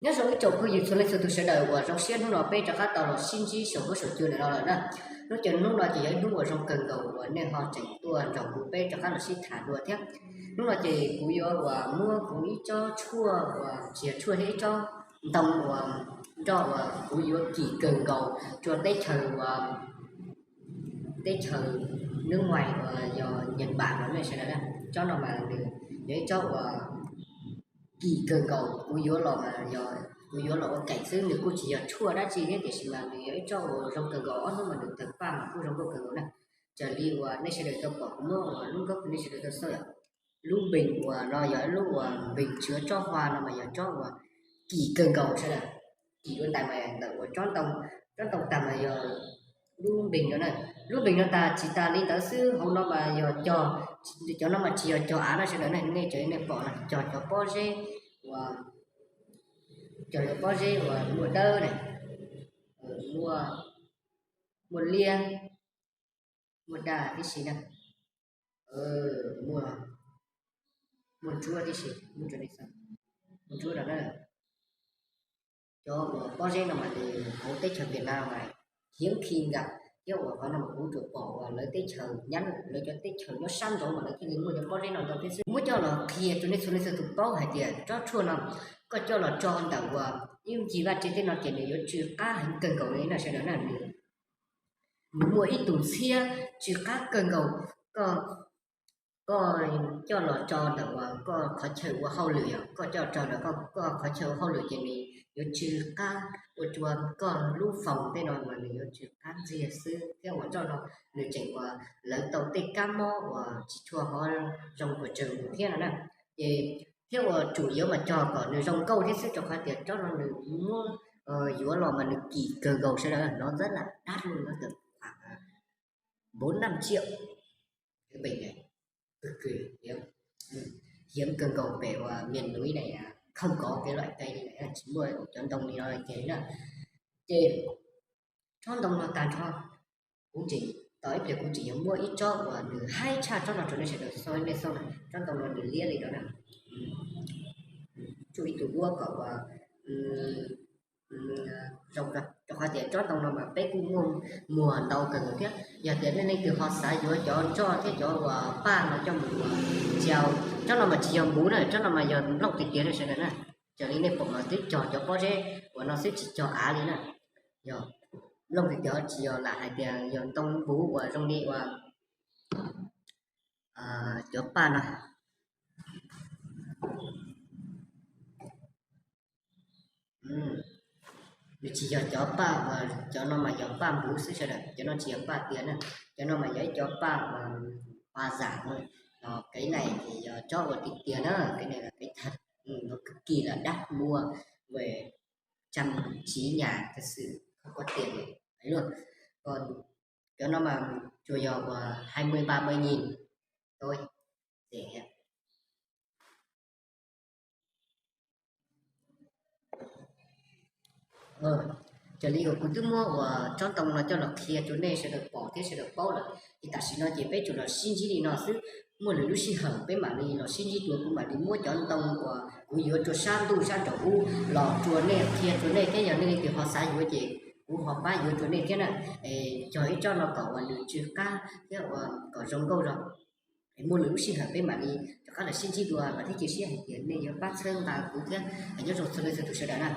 Nyob zoo ib tsoom phooj ywg txhua leej txhua tus sawv daws uas zoo siab, hnub no peb rov qab tau los sib ntsib saum huab saum cua ntawm no lawm na. Hnub cov hnub no ces yog ib hnub uas zoo kawg nkaus uas nej ho tseem tuaj nrog kuv peb rov qab los sib tham dua thiab. Hnub no ces kuv yuav uas muab kuv ib tsob tshuaj uas tsis yog tshuaj thiab, ib tsob ntoo uas nroj uas kuv yuav kis kawg nkaus rua teb chaws uas teb chaws nws muaj uas yog Nhật Bản no nej sawv daws na. Tsob no mas nws yog ib tsob uas kis kawg nkaus, kuv yuav los mas yog kuv yuav los ua keem xwb, nws kuj tsis yog tshuaj dab tsi thiab, tiam sis mas nws yog ib tsob uas zoo kawg nkaus, ob hnub mas nws tawg paj mas kuj zoo nkauj kawg nkaus na. Raws li uas nej sawv daws tau pom kuv muab uas lub nkuaj nej sawv daws tau xauj yom. Lub npees uas no yog lub uas npees tshua tsob hua no mas yog tsob uas kis kawg nkaus sawv daws. Kis dua ntais mas ntawm uas tsob ntoo, tsob ntoo tag mas yog lub npees no na. Lub npees no tas tsis tas li ntawd xwb, hauv no mas yog cog, cov no mas tsis yog cog av na sawv daws na, nej cov nej pom no cog cov pob zeb uas cog cov pob zeb uas muaj dawb na, muaj, muaj liab, muaj daj tib si na, muaj, muaj ntsuab tib si, muaj ntsuab no na. Cov uas pob zeb no mas nws hauv teb chaws Việt Nam mas hiếm khi gặp thiab, uas qhov no mas kuv tsuas pom uas lawv teb chaws nyab lawv cov teb chaws nyob sab nraud mas lawv thiaj li muaj cov pob zeb no ntau thiab xwb. Muab coj los qhia rau nej txhua leej txhua tus paub hais tias tsob tshuaj no koj coj los tso ntawm uas ib ncig vaj tse teb no ces nws yuav tsw qab heev kawg nkaus li na sawv daws na. Nws muaj ib tug ntxhiab tsw qab kawg nkaus, koj, koj coj los tso ntawm uas koj qhov chaw ua hauj lwm yom, koj coj los tso ntawm koj qhov chaw ua hauj lwm ces nws yuav tsw qab ua rua koj lub foos tej no mas nws yuav tsw qab ntxiag xwb thiab uas tsob no nws tseem uas lawv tau tej kab mob uas tsis tshua hov zoo puas tsawg mus thiab no na. Ces thiab uas tsum yuav mas cog kom nws zoo nkauj thiab xwb, rau qhov tias tsob no nws muab yuav los mas nws kim kawg nkaus sawv daws, nó rất là đắt luôn, nó tầm khoảng bốn năm triệu cái bình này, cực kỳ hiếm, hiếm kawg nkaus pem uas miền núi này không có cái loại cây này, tsis muaj cov ntoo li no ces na. Ces tsob ntoo no tag nrho, kuv tseem, tos ib pliag kuv tseem yuav muab ib tsob uas nws haib tshaj tsob no rau nej sawv daws xauj, nej xauj na, tsob ntoo no nws liab li no na. Tsuj ib tug duab kom uas zoo, rau qhov tias tsob ntoo no mas peb kuj muaj muag ntau kawg nkaus thiab. Yog tias nej leej twg ho xav yuav cov nroj thiab cov uas paj no coj mus uas, tsis, tsob no mas tsis yog npuv na, tsob no mas yog nplooj tiag tiag na sawv daws na. Raws li nej pom mas twb cog cov pob zeb uas no xwb tsis cog av li na. Yog nplooj tiag tiag, tsis yog lam hais tias yog ntoo npuv uas zoo li uas cov paj no. Nws tsis yog cov paj uas, cov no mas yog paj npuv xwb sawv daws, cov no tsis yog paj tiag na. Cov no mas yog ib cov paj uas paj zam no. Kev neeg ces yog tsob uas tiag tiag na, kev neeg los kev thaj, nó cực kỳ là đắt, mua về trang trí nhà thật sự không có tiền để ấy luôn. Còn cov no mas tsuas yog uas hai mươi ba mươi nghìn thôi, rẻ. Raws li uas kuv twb muab uas tsob ntoo no coj los qhia rau nej sawv daws pom thiab sawv daws paub lawm, ces tam sim no ces peb tsuas los sib ntsib li no xwb. Muaj lwm lub sij hawm peb mam li los sib ntsib dua, kuv mam li muab cov ntoo uas kuv yuav rau sab ntuj sab nraum ub los rau nej, qhia rau nej thiab, yog nej leej twg ho xav yuav ces kuv ho pab yuav rau nej thiab na. Es cog ib tsob no kom uas nws tsw qab thiab uas kom zoo nkauj zog. Es muaj lwm lub sij hawm peb mam li rov qab los sib ntsib dua, vam thiab cia siab hais tias nej yuav pab txhawb nqa kuv thiab. Nyob zoo txhua leej txhua tus sawv daws na.